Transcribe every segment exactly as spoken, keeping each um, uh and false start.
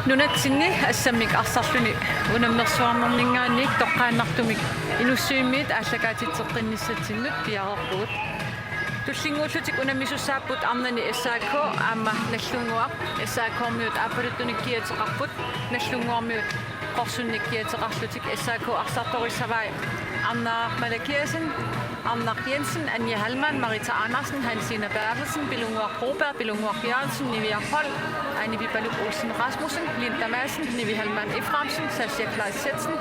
Nunatsinni assammik arsarluni unammersuarnerninngaanniit toqqaannartumik Inussivimmiit aallakaatitseqqinnissatsinnut piareerpugut. Tullinnguullutik unammisussaapput arnani S A K aamma Nagdlunguaq. S A K-miut aappaluttunik kiateqarput, Nagdlunguarmiut qorsunnik kiateqarlutik. S A K arsartorissavai Arnaq Malakiasen, Arnaq Jensen, Anja Hallmann, Marita Andersen, Hansina Berthelsen, Pilunnguaq Broberg, Pilunnguaq Jørgensen, Niviaq Holm, Anipi Paluk Olsen Rasmussen, Linda Madsen, Nivi Hallmann Efraimsen, Sasha Kleist Zetsen,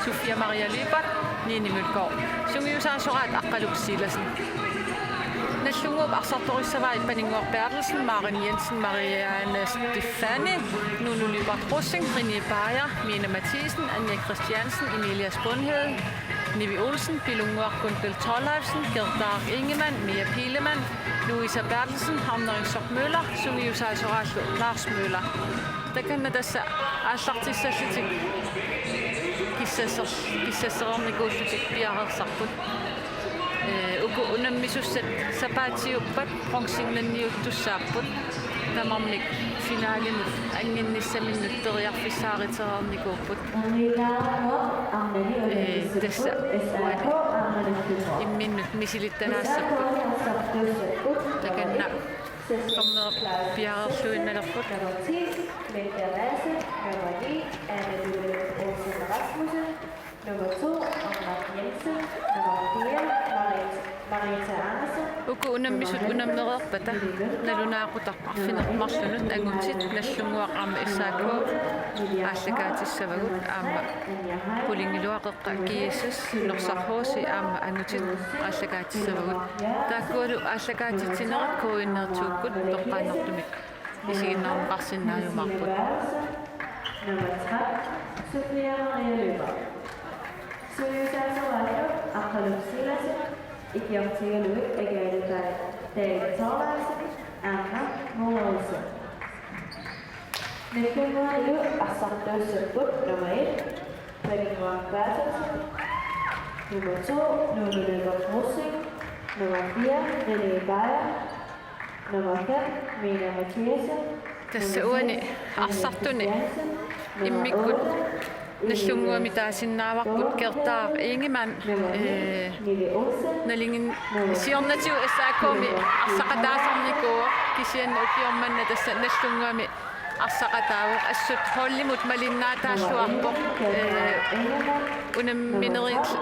Sofia Maria Lyberth, Nini Mølgaard. Sungiusaasoraat Aqqaluk Silassen. Nagdlunguup arsartorissavai Paninnguaq Berthelsen, Maren Jensen, Marianne Stefani, Nunu Lyberth Rosing, René Beyer, Mina Mathisen, Anja Christiansen, Emilia Spunhede, Nivi Olsen, Pilunnguaq Gundel Thorleifsen, Gerdaaq Ingemann, Mia Pilemann, Louisa Berthelsen, Arnerisorg Møller, sungiusaasoraallu Lars Møller. Takanna tassa aallartissallutik kissasser-, kissassereernikuullutik piareersarput. Ee, uku unammisussat sapaatiuppat bronzernanniuttussaapput. Tamarmik finalimut annginnissaminnut periarfissaaritereernikuupput. Ee, tassa uani imminnut misilittanaassapput. Takanna dommerit piareerluinnalerput. Uku unammisut unammereerpata nalunaaqutaq arfineq-marlunut angutit Nagdlunguaq aamma S A K aallakaatissavagut aamma pulingiluaqeqqa G S S Norsaq H C aamma angutit aallakaatissavagut. Taakkualu aallakaatitsinerat K N R to-kkut toqqaannartumik isiginnaarneqarsinnaajumaarput. Nummer tretten, Sofia Maria Løber. Sungiusaasoraallu Aqqaluk Silassen, ikiortigalugit Agathe Dahl, Dahl Thorleifsen, Anna Mouritzen. Nagdlunguanilu arsartuussapput nummer et, Paninnguaq Berthelsen, nummer to, Nunu Løber Rosing, nummer fire, René Beyer, nummer fem, Mina Mathiassen. Tassa uani arsartuni immikkut Nagdlunguami taasinnaavarput Gerdaaq Ingemann, ee, nalingin-, siornatigut S A K-mi arsaqataasarnikuuvoq, kisianni ukioq manna tassa Nagdlunguami arsaqataavoq, assut holdimut malinnaataalluarpoq, ee, unamminerillu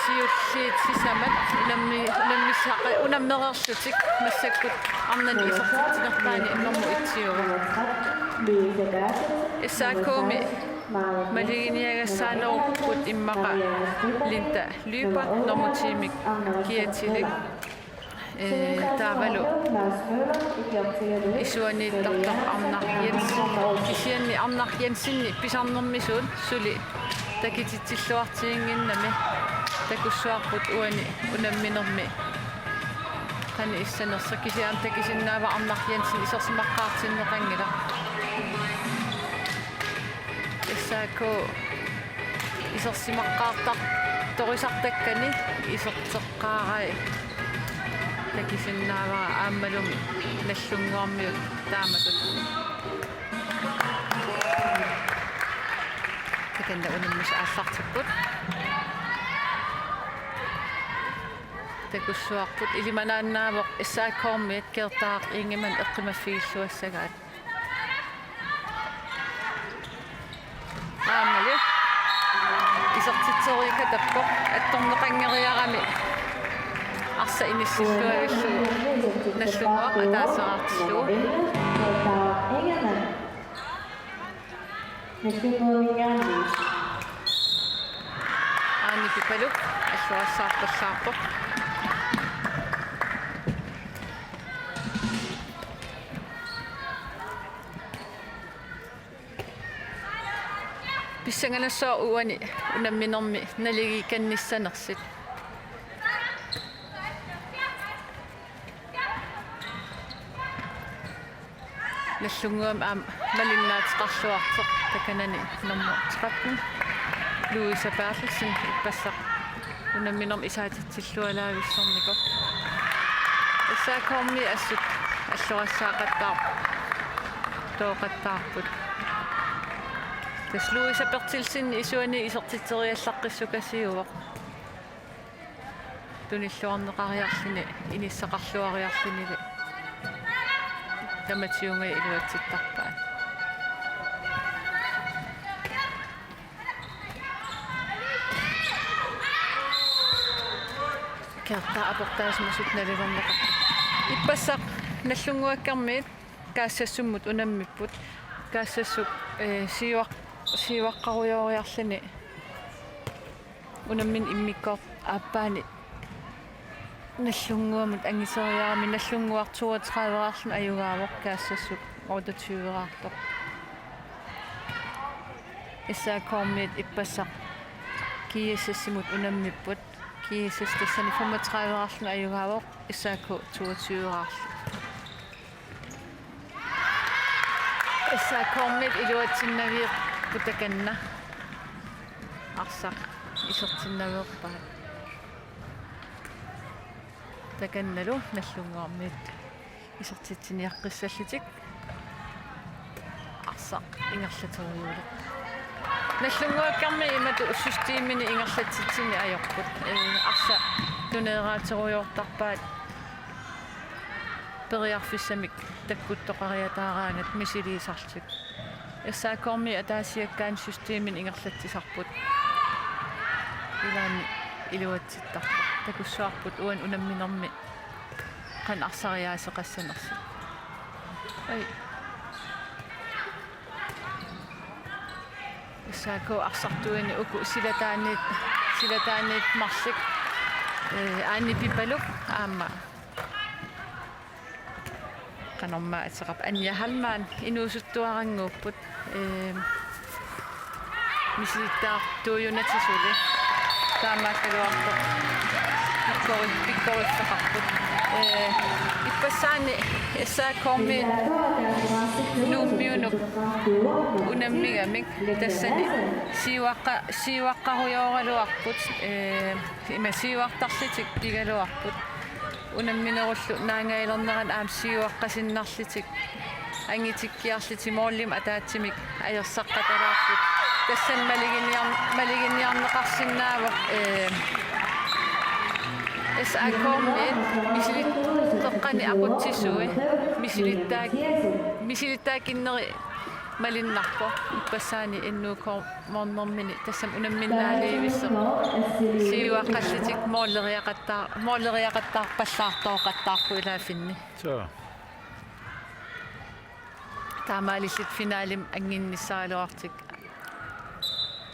siulliit sisamat unammi-, unammissaqa-, unammereerlutik massakkut arnani isertitsinerpaani nummer et-iuvoq. S A K-mi maluginiagassaanerupput immaqa Linda Lyberth nummer ti-mik kiatilik. Ee, taavalu isuaniittartoq Arnaq Jensen, kisianni Arnaq Jensenip pisarnermisuut suli takititsilluartiginnginnami takussuarput uani unamminermi qanoq issanersoq, kisianni takusinnaavara Arnaq Jensen isersimaqqaartinneqanngilaq. S A K isersimaqqaartar-, torisartakkani iserteqqaarai takusinnaavara aammalumi Nagdlunguarmiut taamatut. Takanna unammisut aallartipput. Takussuarput ilimanaannaavoq S A K-miut Gerdaaq Ingemann eqqumaffigilluassagaat. Aammali. Isertitseriikatappoq, attorneqanngeriarami arsaq inissilluavillugu Nagdlunguaq ataaseq arsartillugu. Aani Pipaluk alluassaarpallaarpoq. Pissanganassaaq uani unamminermi naligiikannissanersut. Nagdlunguami aamma malinnaateqarluartoq takanani nummer tretten, Louisa Berthelsen, ippassaq unamminermi isaatitsillualaavissarnikoq. S A K-mi assut alluassaaqattaar-, tooqattaarput. Tassa Louise Berthelsen isuani isertitseriallaqqissukasiuvoq. Tunilluarneqariarluni, inissaqarluariarlunili. Tamatigut iluatsittarpaat. Kiartaa aportaasimasut nalilerneqarput. Ippassaq Nagdlunguakkermiit Kaassassumut unammipput. Kaassassuk, eh, siuaq-, siuaqqarujooriarluni unammineq immikkoortoq aappaani Nagdlunguamut angiseriarami Nagdlunguaq toogtredive-raarluni ajugaavoq Kaassassuk otteogtyve-raartoq. S A K-miit ippassaq G S S-imut unammipput. G S S tassani femogtredive-raarluni ajugaavoq S A K toogtyve-raarluni. S A K-miit iluatsinnavipput takanna. Arsaq isertinnaveerpaat. Takannalu Nagdlunguarmiit isertitsiniaqqissallutik. Arsaq ingerlaterujuuleq. Nagdlunguakkermiit imatut systemini ingerlatsitsinneq ajorput. Eh, arsaq tuneeraaterujoortarpaat periarfissamik takkuttoqariataaraangat misiliisarlutik. S A K-miit ataasiakkaani systemini ingerlatsisarput. Ilaanni iluatsittarpoq. Takussuarput uani unamminermi qanoq arsariaaseqassanersut. Ai. S A K arsartuini uku silataaniit, silataaniit marluk, eh, Anni Pipaluk aamma qanormaa ateqarpa, Anja Hallmann inuusuttuarannguupput, eh, misilittaartuujunatik suli. Taamaakkaluartoq pikkori-, pikkoriffeqarput. Eh, ippassaani S A K-miit Nuummiunut unammigamik tassani siuaqqa-, siuaqqarujooraluarput, eh, ima siuartarlutik pigaluarput. Unamminerullu naangajalernerani aamma siuaqqasinnarlutik angitikkiarlutik målimik ataatsimik ajorsartalaarput. Tassani maluginiar-, maluginiarneqarsinnaavoq, eh, S A K-miit misilit-, qeqqani aqutsisui misilittaak-, misilittaaginneri malunnarpoq ippassaani N U K-mornermini tassami unamminnaalivissoq. Siuaqqallutik måleriaqattaa-, måleriaqattaarpallaartooqattaarput ilaaffinni. Suu. Taamaalillutik finalemi annginnissaraluarlutik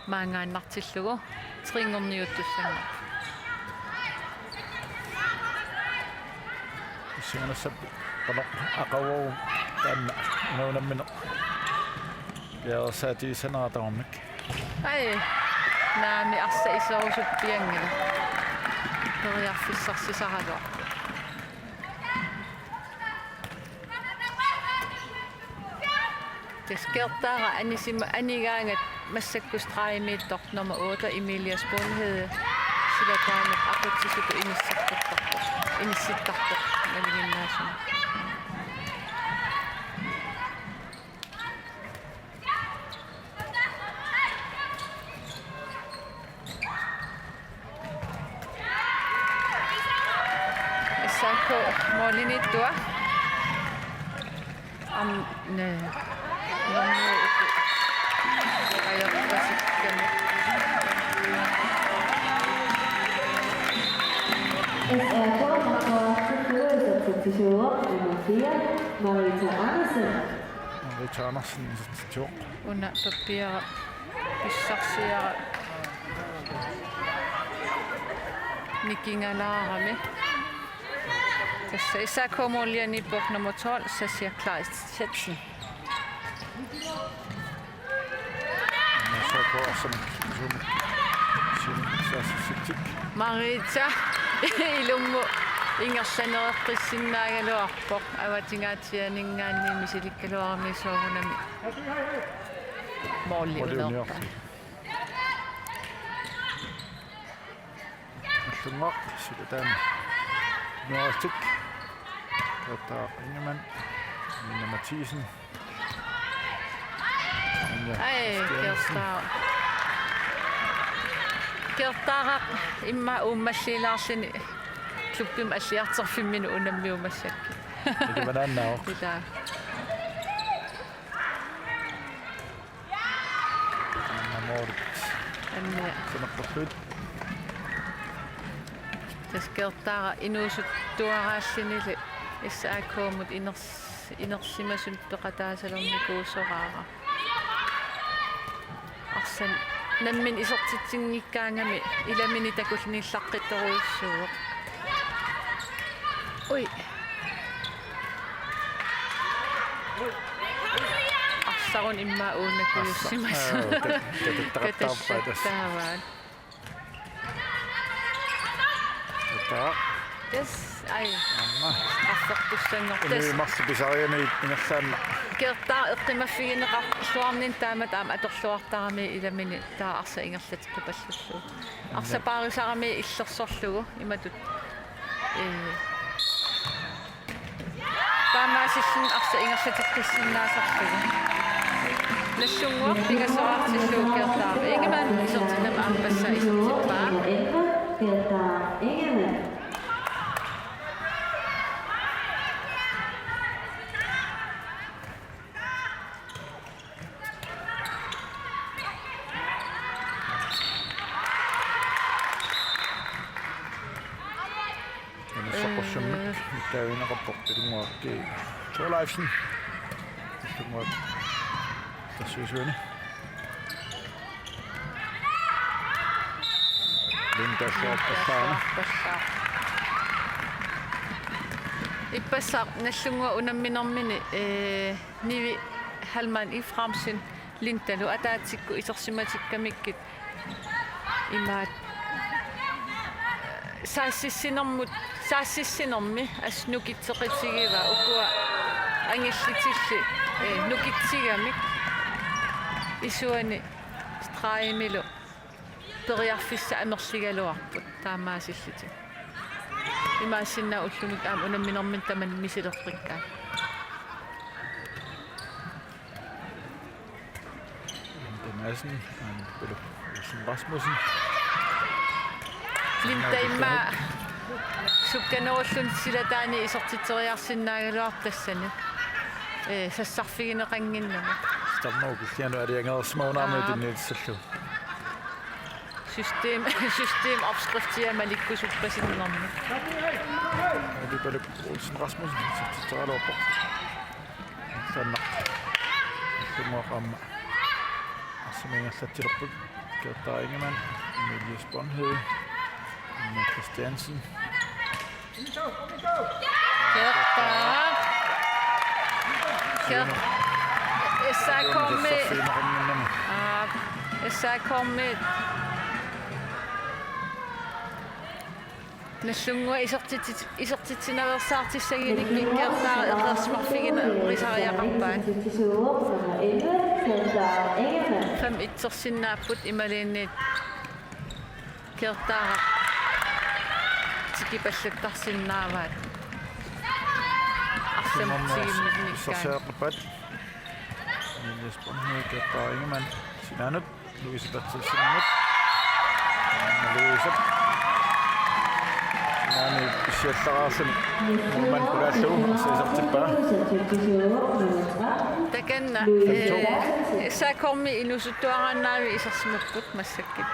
maanngaannartillugu trinngorniuttussanngorput. Issinganassapput qanoq aqaguagut taanna una unammineq piareersaatigissanera tamarmik. Ai, naamik arsaq iserusuppianngilaq. Periarfissarsisaraluarpoq. Tassa Kiartaara anisima-, anigaangat massakkut stregimiittoq nummer otte, Emilia Spunhede, silataanut aqutsisutut inissittarpoq, inissittarpoq nalinginnaasumik. S A K målimiittoq. Am, ne. Nummer otte. Ajorpasikkamik. S A K har fået nummer fire, Marita Andersen. Marita Andersen, isertitsivoq. Una pappiara pissarsiara nikingalaarami. Tassa S A K-miit målimiittoq nummer tolv, Sasha Kleist Schätzen. S A K arsamik sumut sin saassassitsit. Marita ilummut ingerlanereqqissinnaagaluarpoq avatingaatsianinngaanniit misilikkaluarami soorunami måli uneerpaa. Nagdlunguaq silataani nuaristik. Kiartaaq Ingemann, Nina Mathiesen. Ai, Gertha. Gertharaq immaqa uummalliilaarluni klubbimi alliartorfimminut unammivoq massakkut. Ilumanaannaavoq. Ilaa. Anna Moritz. Anna. Sinerporluit. Tassa Gertharaq inuusuttuaraallunilu S A K-mut iners-, inersimasumik peqataasalernikuusoraara. Arsaq nammineq isertitsinngikkaangami ilaminik takullunillaqqittorujussuuvoq. Ui. Arsaq una immaqa uunakujussimasoq. Arsaq. Aa, kat-, katattarpaat tassa. Katassattaavaat. Taa. Yes, ai. Aamma. Qaffeqtussanngortas. Inuit marluk pisariamikkit ingerlaannaq. Gertha eqqumaffigineqarluarninni taamatut aamma atorluartarami ilaminik taava arsaq ingerlateqqipallullugu. Arsaq paarisarami illersorlugu imatut. Ee. Taamaasilluni arsaq ingerlateqqissinnaasarlugu. Nagdlunguaq pingasoraartillugu Gertharaq. Ingemann isertitami aappassaa isertippaa. Gertharaq Ingemann. Anissaqarsummik, ee, mittaavineqarpoq Pilunnguaq Thorleifsen. Pilunnguaq tassuisuani. Linda Schwartz. Ippassaq Nagdlunguaq unamminermini, ee, Nivi Hallmann Efraimsen Lindalu ataatsikkut isersimatikkamikkit imaat saassussinermut, saassussinermi assut nukitseqatigivaat ukua angillutillu, ee, nukitsigamik isuani stregimilu periarfissat amerligaluarput taamaasillutik. Imaassinnaavoq ullumikkut aamma unamminermini tamanna misileqqikkaat. Linda Madsen, Anne Pelle Olsen Rasmussen. Linda immaqa sukkanerulluni silataani isertitseriarsinnaagaluarpoq tassani. Ee, sassarfigineqannginnama. Stammo kisianni aliangersimagunarami. Aa. Tunniutissallugu. System, systemopskriftia malikkusuppasinnarmi. Anne Pelle Olsen Rasmussen, isertitseriaraluarpoq. Sannaq. Tunguaqamma. Arsaq ingerlatsilerput. Gertha Ingemann, Emilie Sponhede, Emilie Christiansen. Gertha. Ger-, S A K-mi. Aa, S A K-mi. Nagdlunguaq isertitsi-, isertitsinaveersaartissagunikkit Gertha eqeersimarfiginerisariaqarpaat. Fem etsersinnaapput imaluunniit Gertharaq tikipallattarsinnaavaat. Arsamut tigummiunnikkaanni. Isersiaqarpaat. Niels Bornhøj, Gertha Ingemann. Sinaanut. Louise Berthelsenimut. Louise. Sinaani pissiallaraarluni. Målmand pulaallugu, arsaq isertippaa. Takanna, eh, S A K-mi inuusuttuaraannaavik isersimapput massakkut.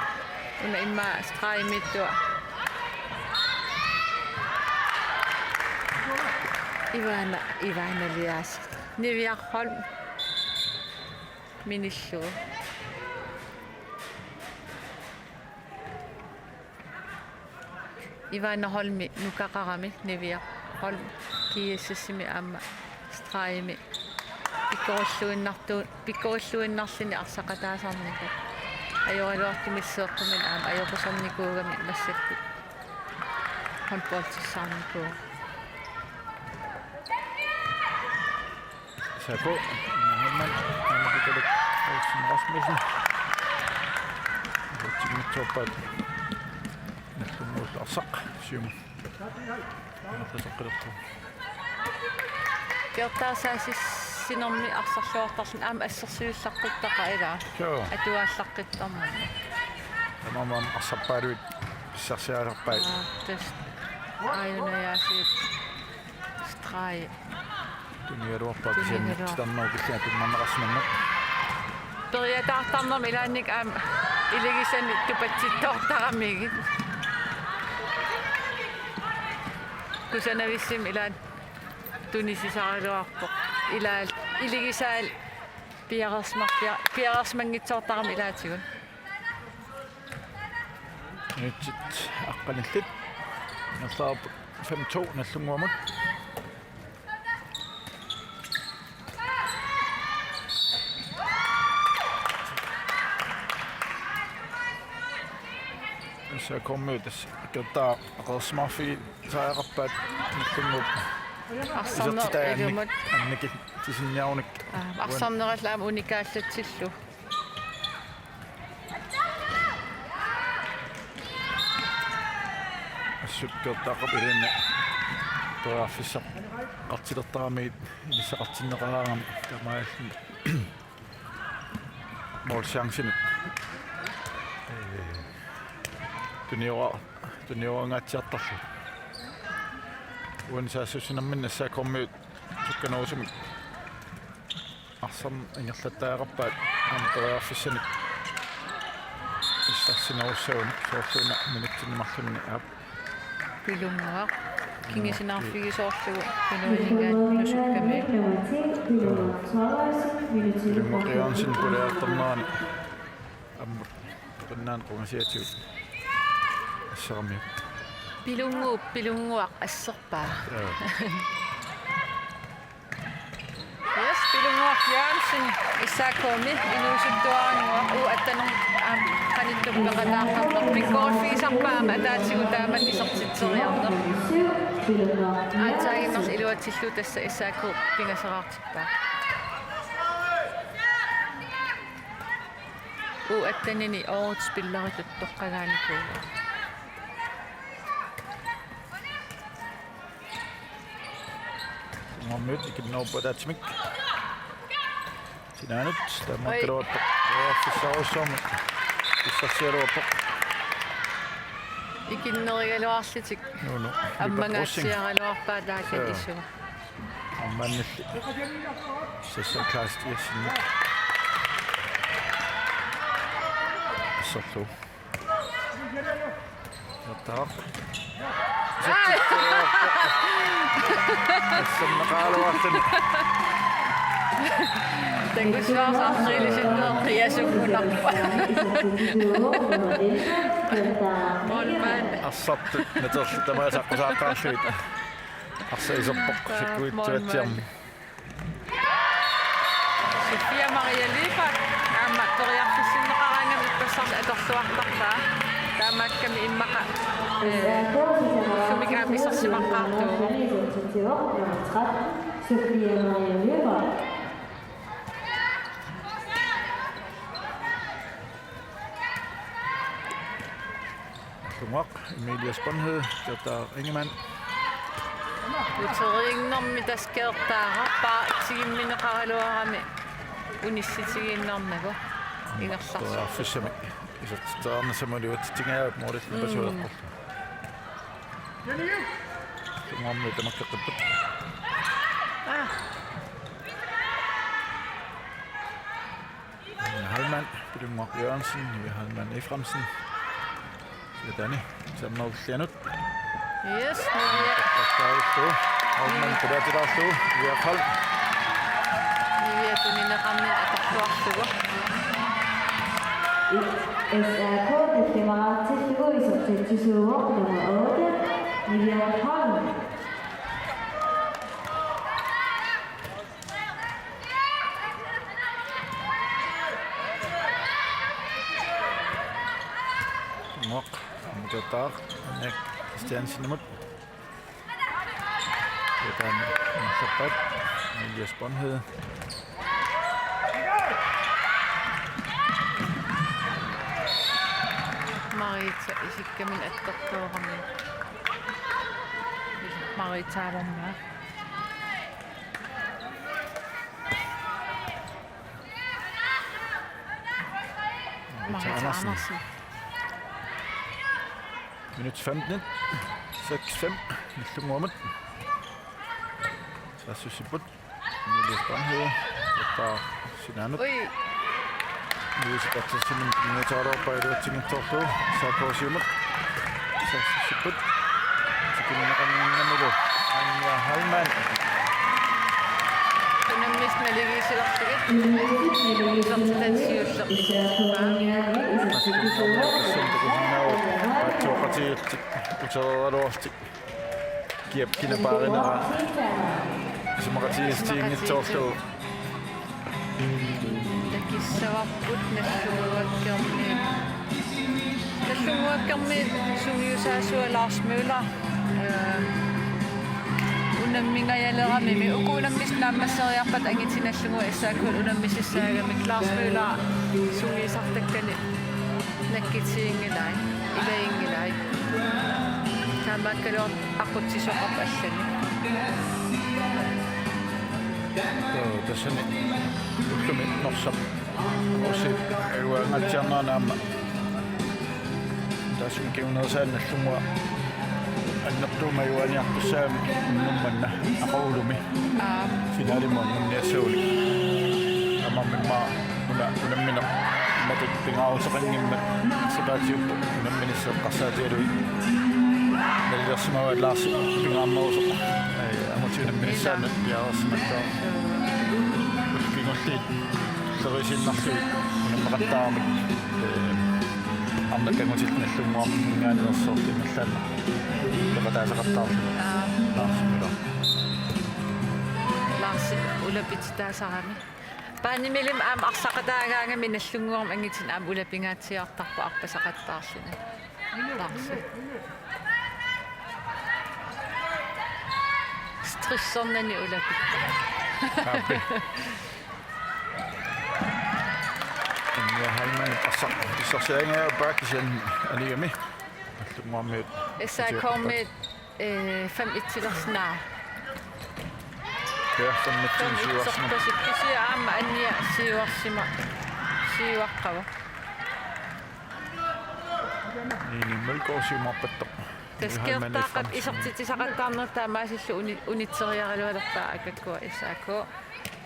Una immaqa stregimiittuq. Ivana, Ivana Elias. Niviaq Holm. Minillugu. Ivana Holmi nukaqarami Niviaq Holm G S S-imi aamma stregimi pikkorilluinnartu-, pikkorilluinnarluni arsaqataasarnikoq. Ajoraluartumik seeqquminik aamma ajoqusernikuugami massakkut håndboldsissaarnikuuvoq. S A K, Hermann, Anne Peter Olsen Rasmussen. Uatsinngitsoorpaat. Nagdlunguullu arsaq, siumut. Arsaq qilertu. Gertha saassuss-, Inermi arsarluartarluni aamma assersuullaqqittaqaat ilaa. Joo. Atuaallaqqittarnermi. Tamarmik arsarpaaluit pissarsialerpaat. Aa, tassa. Aajuna Jaasiup streg. Tunigaluarpaa kisianni. Tunigaluar- titarnerup killingata tunniunneqarsimanngilaq. Periataartarnermi ilaanni aamma iligisani tupatsittoortaramigit. Kusanavissumik ilaanni tunisisaraluarpoq. Ilaat iligisaat piareersimarpia-, piareersimanngitsoortarami ilaatigut. Minutsit aqqanillit. Ingerlaarput fem to Nagdlunguamut. S A K-miut tassa kertaa aqqarsimaarfigisariaqarpaat Nagdlunguup. Arsarneq isertitaat annik-, ilumut. Annikillisinniarunik. Aa, arsarneq allat aamma unikaallatsillu. Assut kertaaqqap ilinnut periarfissaqartilertaramigit inissaqartinneqaraangat taamaalilluni målchanceni. Ee, tuniora-, tuniorangaatsiartarluni. Uani saassussinerminni S A K-miut sukkanerusumik arsarneq ingerlattariaqarpaat aamma periarfissanik pissarsinerussagunik soorluuna minutsinni marlunni aap. Pilunnguaq. Kingusinnaarfigisoorlugu tunuaninngaanniit nusukkami. Pilunnguaq Jørgensen pulaartornerani ammut peqinnaani qungasiatigut asseramiuk. Pilunnguup Pilunnguaq asserpaa. Joo. Yes, Pilunnguaq Jørgensen, S A K-mi inuusuttuarannguaq, U attenermut aamma qanittumi peqataaqartoq. Pikkoriffigisarpaa aamma ataatigut taamatut isertitseriarneq. Aatsaannguaq iluatsillugu tassa S A K pingasoriartippaa. U attenini årets spilleritut toqqagaanikuuvoq. Uummiut ikinnerupput ataatsimik. Sinaanut, tamakkaluarpoq. Periarfissarujussuarmik pissarsigaluarpoq. Ikinnerigaluarlutik. Nuunu. Ammangaatsiaraluarpaat taakaniissuaq. Aammaannilli. Sassa Klaas Jessinik. Asserlugu. Taaq. Asserneqaraluarluni. Takussuarsaarsiilisinneq qiasunngunarpoq. Målmand. Arsartut naterli tamaasa aqqusaaqaarlugit. Arsaq iserpoq sikkuitsuatsiarmi. Sofia Maria Lyberth aamma periarfissinneqaraangami ippassarlu atorluartarpaa. Taamaakkami immaqa, eh, sumik aamma isersimaqqaartuuvoq. Sofia Maria Lyberth. Tunngaq, Emilie Sponhede, Gerda Ingemann. Uteriinnermi tassa Gerda, pa-, tigummineqaraluarami unissitigiinnarnagu ingerlarsortoq. Periarfissamik isertitseriarnissamut iluatsitsingajaat målillu. Mm. Pasueqqorlu. Tunngormi tamakkeqqipput. Ah. Nivia Heilmann, Pilunnguaq Jørgensen, Nivia Heilmann Efraimsen. Siatani, sammerullianut. Yes, Nivia. Takkaavillu. Heilmann pulaatilaarlugu, Nivia Heilmann. Nivia tunineqarnini atorluarlugu. S A K tallimaraatsillugu isertitsisuuvoq nummer otte, Nivia Heilmann. Tunngaq, aamma Gerda, Anja Christiansenimut. Gerda, aamma Emilie Sponhede. Marita isikkamini attortoorami. Marita aamma. Marita Andersen. Minut femten. Seks fem. Nallunnguamut. Saassussipput. Emilie Strandhede. Taava sinaanut. Ui. Louise Berthelsen, minutaaluarpaa iluatsinngitsoorlugu. S A K siumut. Saassussipput. Tikinneqannginnamilu Anja Heilmann. Unammisut naligiissilerlugit. Isertitaat siulleq. Tassami takusinnaavugut. Paatsuuqatigiillutik. Utereeraluarlutik. Kiap kinapaarinera. Isumaqatigiissutiginngitsoorlugu. Takissavarput Nagdlunguakkermiut. Nagdlunguakkermiut sungiusaasua Lars Møller. Øhm, unammingajaleramigit. Uku unammisut naammasseriarpata angutinallugu S A K unammisissaagamik Lars Møller sungiusartakkani. Nakkutiginngilai, ilaginngilai. Taamaakkaluartoq aqutsisoqarpoq allanik. Joo, tassani ullumi Norsap. Usi, ajugaangaatsiarneq aamma. Taassuma kingunerisaanik Nagdlunguaq annertuumik ajugaaniartussaammat unnuk manna aqagulumi. Aap. Finalimut anguniassaguni. Taamaammat una unammineq matik pingaaruteqanngimmat sapaatiuppoq unamminissaa eqqarsaatigalugit. Nalilersimavaat Lars pingaarnerusoq. Ee, aamma unamminissaanut piareersimattaaq. Kingulliit tulleriiaasiinnarlugit unammeqattaaramik. Ee, arnat kangutit Nagdlunguarminngaanneersoortut imallaannaq. Peqataasaqattaarluni. Aap. Lars Møller. Lars ulapititaasarami. Paanimilimmi aamma arsaqataagaangami Nagdlunguarmi angutini aamma ulapingaatsiartarpoq arpasaqattaarluni. Lars. Stressernani ulapittaa. Aappi. Anja Heilmann arsaq pissarsiarinngilara kisianni anigami. Nagdlunguarmiut. S A K-miut, øh, fem et-ilersinnaavoq. Ja, fem et-ilersinnaavoq. Fem et-ilersinnaavoq. Kisianni aamma Anja siuarsima-, siuaqqavoq. Nini Mølgaard siumaarpattoq. Tassa Heilmann Nielsen. Kiortaaqqat isertitsisaqattaarneq taamaasillutik uni-, unitseriaraluarpaa aaqqakkua S A K.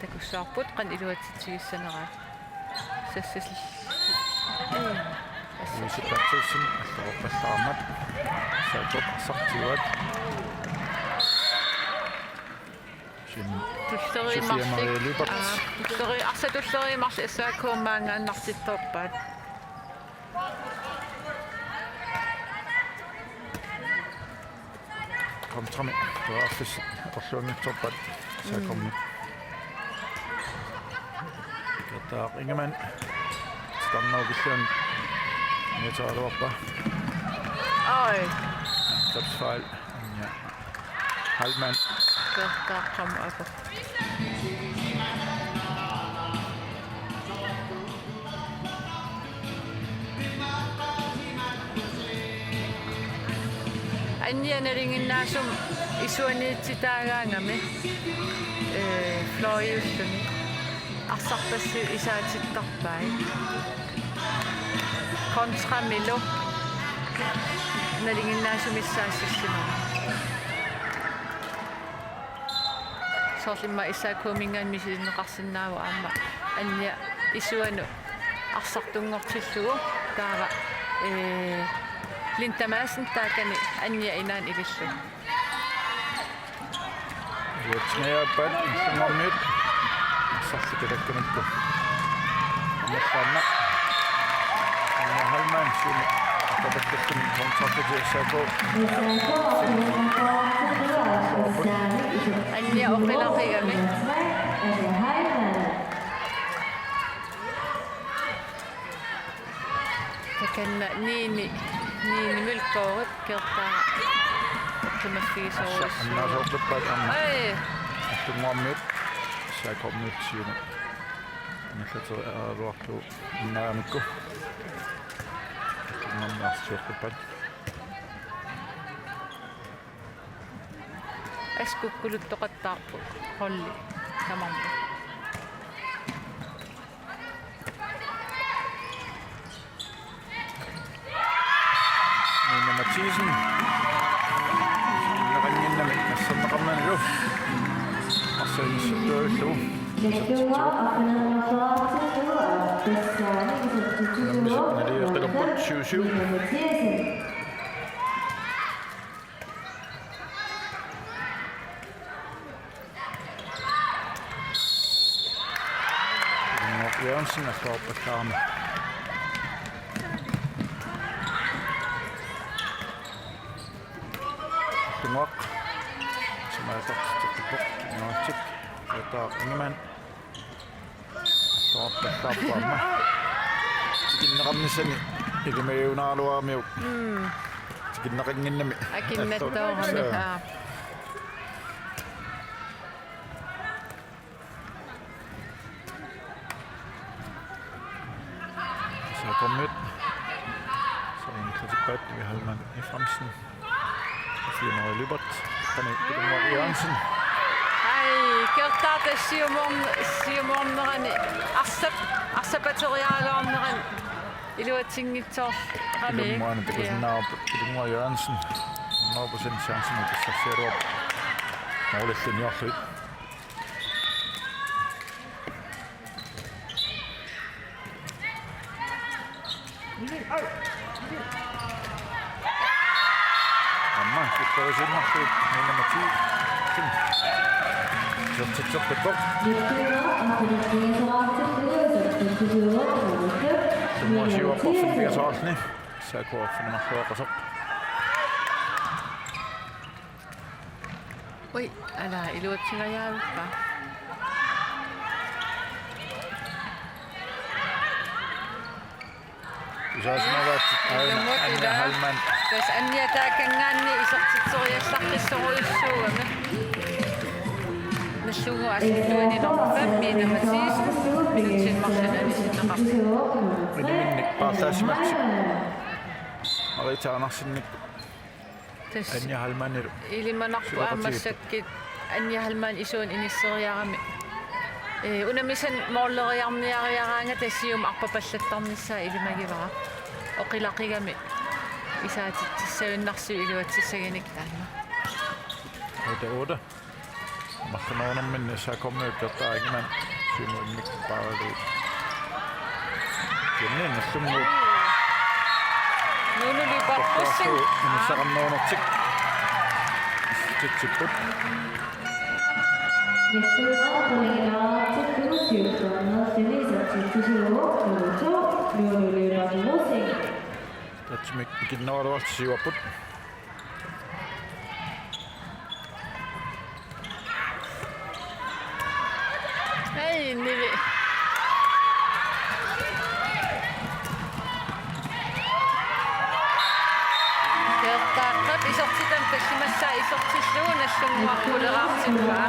Takussavarput qanoq iluatsitsigissaneraat. Sassas-. Louise Berthelsen, alluarpallaarmat. S A K arsaq siuaat. Sin Tulleriit Sofia Maria marluk. Lyberth. Aa, tulleriit, arsaq tulleriit marluk S A K maanngaannartittoorpaat. Kontrami periarfissat atorluanngitsoorpaat S A K-mi. Mm. Taava Ingemann. Stamnau Vilhelm. Niataraluarpa. Oj. Tapsfejl. Ja. Heilmann. Kiortaaqqamut akoq. Anja nalinginnaasumik isuaniititaagaangami, ee, fløjiulluni. Arsarpassuit isaatittarpai. Kontramilu nalinginnaasumissaassassimagu. Soorlu immaqa S A K-minngaanniit misilinneqarsinnaavoq aamma Anja isuanut arsartunngortillugu taava, ee, Linda Madsen taakani Anja inaanut ilillugu. Iluatsingajaappaat Nagdlunguarmiut. Arsarlutik takkunikku. Annerpaamma. Anja Heilmann siumut. Aqqapallattumi kontraaffigisaako. Anja oqilaqigami. Takanna Nini, Nini Mølgaard, kiortaa oqimaffigisoorujussuuvoq. Arsaq annaasoortuppaat aamma. Ai. Nagdlunguarmiut, S A K-miut siumut. Annallateriaraluarlugu innaaramikku. Nagdlunguarmiut arsaq siortuppaat. Askukkuluttoqattaarput holdi tamarmi. Matthiesen. Tikinneqannginnami nasserneqarnanilu. Arsaq inissittuavillugu. Unammisaq naliaqilerput syv syv. Ilunnguaq Jørgensen, alluarpallaarami. Ilunnguaq. Simaataqtittoq. Nuatsik. Jataaq Ingemann. Alluarpallaarpoq aamma. Tikinneqarnissani ilimagiunaaraluaramiuk. Mm. Tikinneqannginnami. Akinnattoorami. Alluarpassaa. Aa. S A K-miut. Saanngillatippaat Nivi Heilmann Efraimsen. Fiona Lyberth. Qani Ilunnguaq Jørgensen. Ai, Kertaata siumorn-, siumornerani arsap-, arsapateriaalaarnerani iluatsinngitsoorami. Ilummut aana takusinnaavarput Ilunnguaq Jørgensen. Hundrede procent chancemik pissarsiaraluarpoq. Målilluniorlugit. Aamma, kipparusinnarlugu, nummer ti. Isertitseqqippoq. Nummer syv, Borsen Piasaarni. S A K-rmiut marluaqasoq. Ui, ala, iluatsingajaavippa. Tusaasimavaat aana. Ilummut Anja ila. Heilmann. Tassa Anja taakanngaanniit isertitseriallaqqissorujussuugami. Nallugu asulluani nummer fem, Mina Mathisen, Lutsin Martin anisinneqarpoq. Iniminnik paarlaassimapput. Marita Andersenip. Tassa Anja Heilmannilu. Ilimanarpoq aamma massakkut Anja Heilmann isuani inisseriarami. Ee, unammisani måleriarniariaraangata siumut arpapallattarnissaa ilimagivara. Oqilaqigami isaatitsissavinnarsiuk iluatsissagaanni taanna. Otte otte. Marlunnerminni S A K-rmiut Kertaata Ingemann siumut immikkoorpaaluit. Kisianni Nagdlunguup Nuunu Lyberth Bussing. Inissaqarnerunertik. Titsipput. Tatsumik ikinnerugaluartut siuarput. Hej, Nivi. Kertaaqqap isertitami tallimassaa isertillugu Nagdlunguaq quleqaartippaa.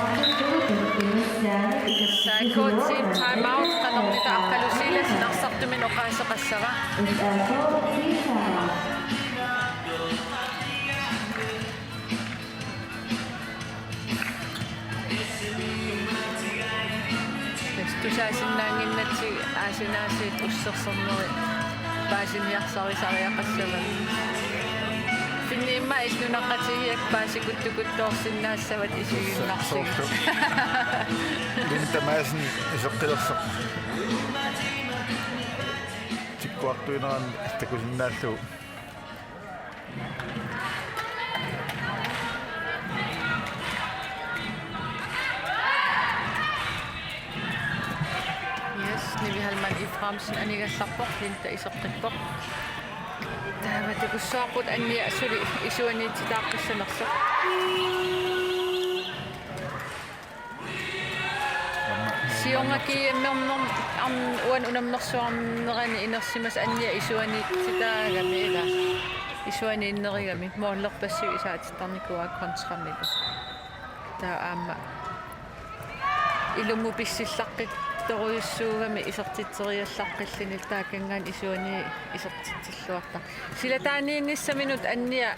S A K team timeout, qanormita Aqqalu Silas arsartumik oqaaseqassava? Tassa tusaasinnaannginnatsigu aasinaasiit ussersornerit paasiniarsarisariaqassavaat. Finniimma illit nunaqqatigiakka paasikuttukuttoorsinnaassavat isiginnarsigit. Soorlu. Linda Madsen iseqqilersoq. Tikkuartuinerani takusinnaallugu. Yes, Nivi Heilmann Efraimsen anigallarpoq, Linda iseqqippoq. Taava takussavarput Anja suli isuaniititaaqqissanersoq. Siorna GM-ernermi arn-, uani unammersuarnerani inersimasut Anja isuaniititaagami ila. Isuaniinnerigami. Målerpassuit isaatittarnikuuaat kontramilu. Taava aamma ilummut pissillaqqittorujussuugami isertitseriallaqqilluni taakanngaanniit isuani isertitsilluartarpoq. Silataaniinnissaminut Anja,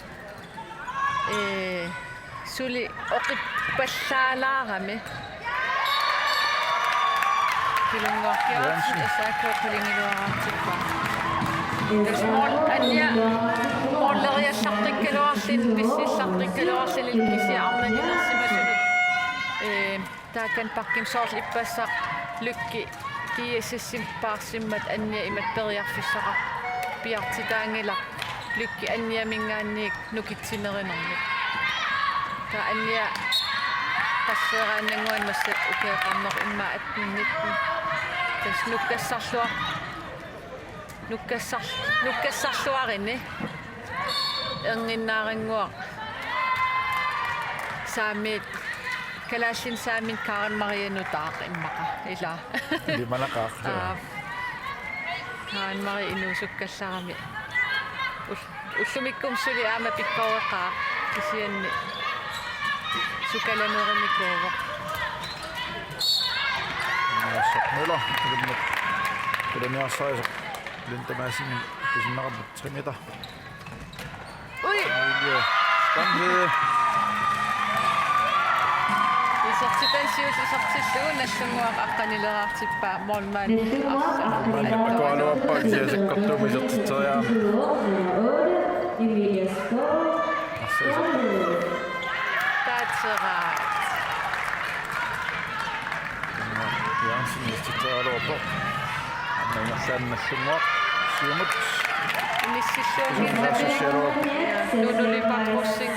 ee, suli oqippallaalaarami. Ilunnguaq Jørgensen S A K qulingiluaraartippaa. Tassa mål-, Anja måleriallaqqikkaluarluni, pissillaqqikkaluarluni kisianni arnani inersimasunut. Ee, taakani pakkimi soorlu ippassaq Lykke G S S-imi paarsimmat Anja imatut periarfissaqarpoq, piartitaanngilaq Lykke Anjaminngaanniit nukitsinerinermik. Taava Anja qasseeraannannguaq massakkut ukioqarneq, immaqa atten nitten. Tassa nukkassarluar-, nukkassar-, nukkassarluarini. Erninnaaranguaq saamiit, kalaallinik saamiit Karen Marie Nutaaq immaqa, ilaa. Ilimanaqaaq. Aa. Karen Marie inuusukkallarami. Ul-, ullumikkut suli aamma pikkoreqaaq kisianni sukalanerunikoovoq. Nassaq Møller, ilimmut. Kulaniarsarisoq. Linda Madsen, pisinneqarpoq, tre meter. Ui! Emilie Spanhede. Isertitani siulleq isertillugu Nagdlunguaq aqqanileraartippaa målmand. Målmand aqqaluarpaa kisianni sakkortuumik isertitseriarami. Emilie Skov. Arsaq isertittoq. Taatseraat. Jansen isertitseriaraluarpoq. Aamma ingerlaannaq Nagdlunguaq siumut. Inissilluannginnami. Inissilluarpoq. Ja, Nunu Lyberth Rosing.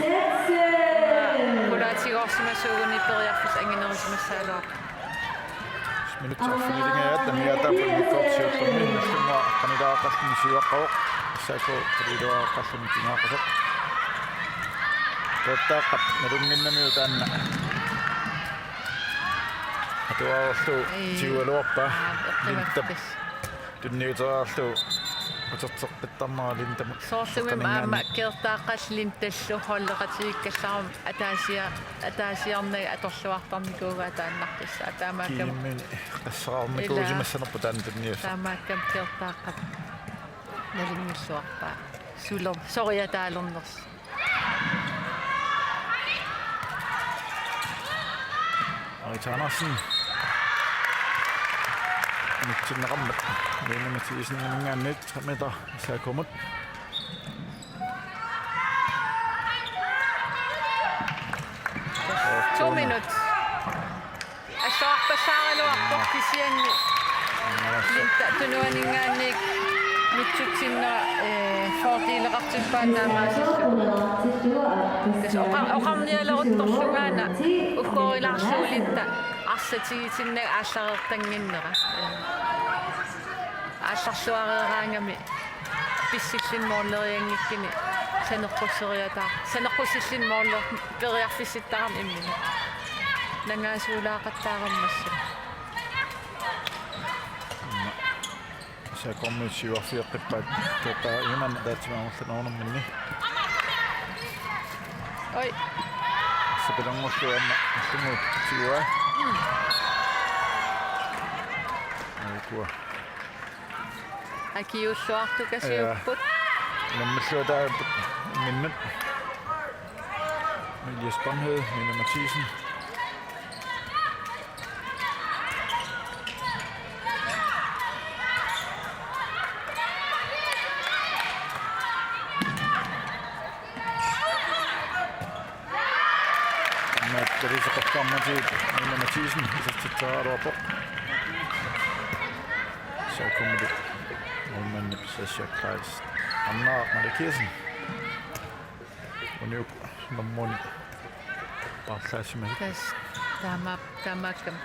Qulaatigoorsimasuuguni periarfissaq anginerisimassagaluarpoq. Minutsit arfinilingajaat amigaataapput immikkoortoq siullermi, Nagdlunguaq aqqanilaaqalluni siuaqqavoq. S A K qaliluaqalluni kinaaqqasoq. Tottaaqqat nalunnginnamiuk taanna. Atuarlu. Ii. Tigugaluarpaa. Aa, eqqumaffigisoq. Lintap tunniuteriarlugu uterteqqittarnera Lindamut. Soorlumi aamma Geertaaqqallu Lintallu holdeqatigiikkallarmat ataasiar-, ataasiarnagit atorluartarnikuugaat taannartussaq, taamaakkami. Kiimmini qassaraarnikuusimassanerput taanna tunniussaq. Taamaakkami Geertaaqqap nalunngilluarpaa. Suler-, soriataalernersoq. Arita Andersen. Nitsinneqarmat. Lene Mathiasseninngaanniit tre meter S A K-mut. To minut. Assoarpassaaraluarpoq kisianni. Linda tunuaninngaanniit mitsutsinnera, eh, fordeleqartippaa taamaasillugu. Tassa oqa-, oqarnialeruttorlugaana uggorilaarlugu Linda arsaq tigitinnagit aallareertannginnera. Aallarluareeraangami. Pissilluni målerianngikkuni saneqqusseriataa-, saneqqusilluni måler-, periarfissittarami imminut. Nangaasuulaaqattaarammassuk. S A K-mi siuarfigeqqippaat Geertaaqqap imanna ataatsimoornerminni. Oi. Sapilanngorluanna Nagdlunguup siua. Mm. Aikua. Akiuulluartukasiupput. Ja. Nammilluataapput imminnut. Elias Spanhede, Nina Mathiassen. Aamma Therese Qoffarmatiit Nina Mathiassen isertitseriaraluarpoq. S A K-milu målmandip Sasha Kleist. Anna Malakiassen. Uniup nummerini paarlaassimasut. Tassa taama-, taamaakkami.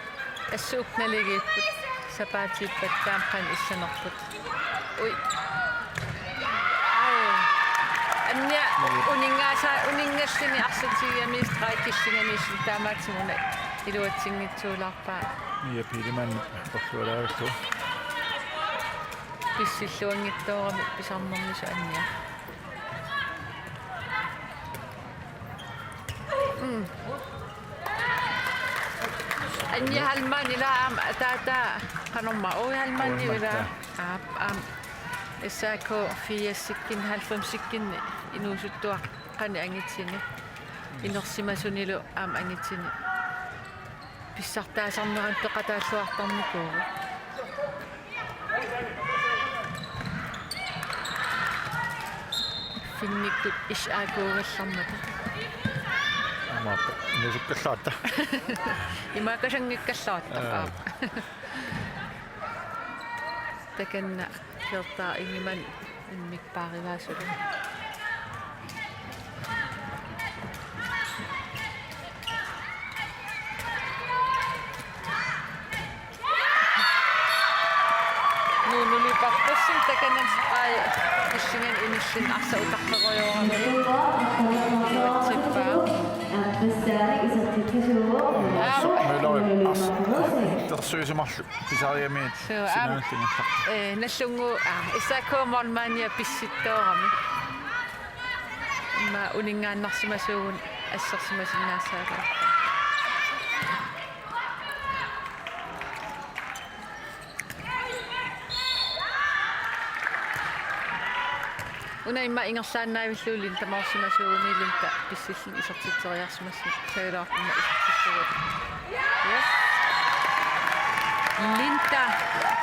Assut naligiipput sapaatiippat taama qanoq issanerput. Ui. Ai. Anja uninngaasa-, uninngalluni arsaq tigigamiuk streg killinganiilluni taamaattumik una iluatsinngitsuulaarpaa. Mia Pihlmann qorlualaavillugu. Pissilluanngitsoorami pisarnermisoq Anja. Mm. Anja Halman ila aamma ataataa qanormaa Ove Halman ila. Ove Halman, ja. Aap, aamma S A K firsikkinni halvfemsikkinni inuusuttuaqqani angitinik. Inersimasunilu aamma angitinik. Pissartaasarnerani peqataalluartarnikuuvoq. Filmikkut S A K-gallarmata. Aamma inuusukkallaaratta. Imaakkasanngikkallaaratta. Aa. Takanna Peter Ingemann immikkoorivaa suli. Nuunu Lyberth Bussen takanna, ai, pissingan inissin arsaq utarlerujoorami. Iluatsippaa. Aamma Møller, arsaq tersuisimallu pisariamiit. Suu, aamma, sinaanillingerlaq. Ee, Nagdlunguup, aa, S A K-p målmandia pissittoorami. Immaqa uninngaannarsimasuugut assersimasinnaassaagaluarpoq. Una immaqa ingerlaannavillugu Linda Moorsimasuuguni, Linda pissilluni isertitseriarsimassagaluarpoq, immaqa isertillugu. Yes. Linda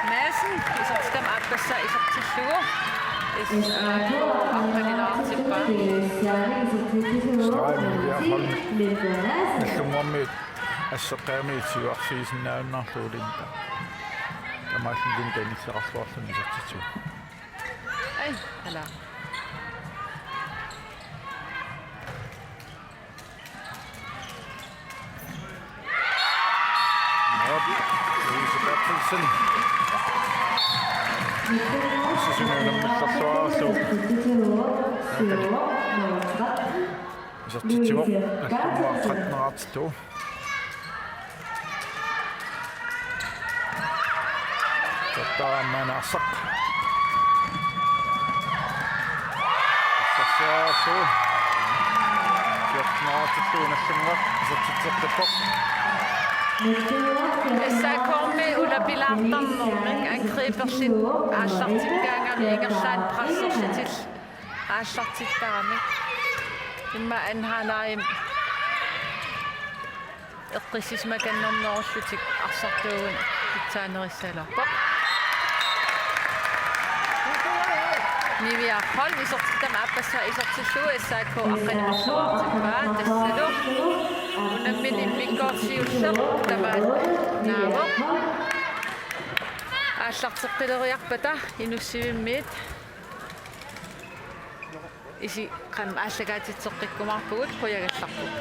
Madsen, isertitami aappassaa isertillugu. S A K aqqaneq-arsartippaa. Streg, Mivia Holm. Nagdlunguarmiut asseqqaami siuarsiisinnaajunnaarlugu Linda. Taamaasilluni Linda inissaqarluarluni isertitsivoq. Ai, ala. Op, Louise Berthelsen. Sisimiunermillerluarlu. Isertitsivoq, Nagdlunguaq tretten-ertitsivoq. Tattaamanarsaq. Assersuarsuaq. Fjorten-ertitsivoq Nagdlunguaq isertitseqqippoq. S A K-mi ulapilaartarnermik angriberluni aallartikkaangami ingerlaannaq presserlutik aallartittarami. Immaqa anden halvleg eqqissisimakannernerullutik arsartuugut pitsaanerissagaluarpoq. Mivia Holm isertitami aappassaa isertillugu S A K aqqaneq-marluartippaa tassalu. Unammineq immikkoortoq siulleq tamaat naavoq. Aallarteqqileriarpata inussivimmiit. Isi qam aallakaatitseqqikkumaarpugut, qujagallarpugut.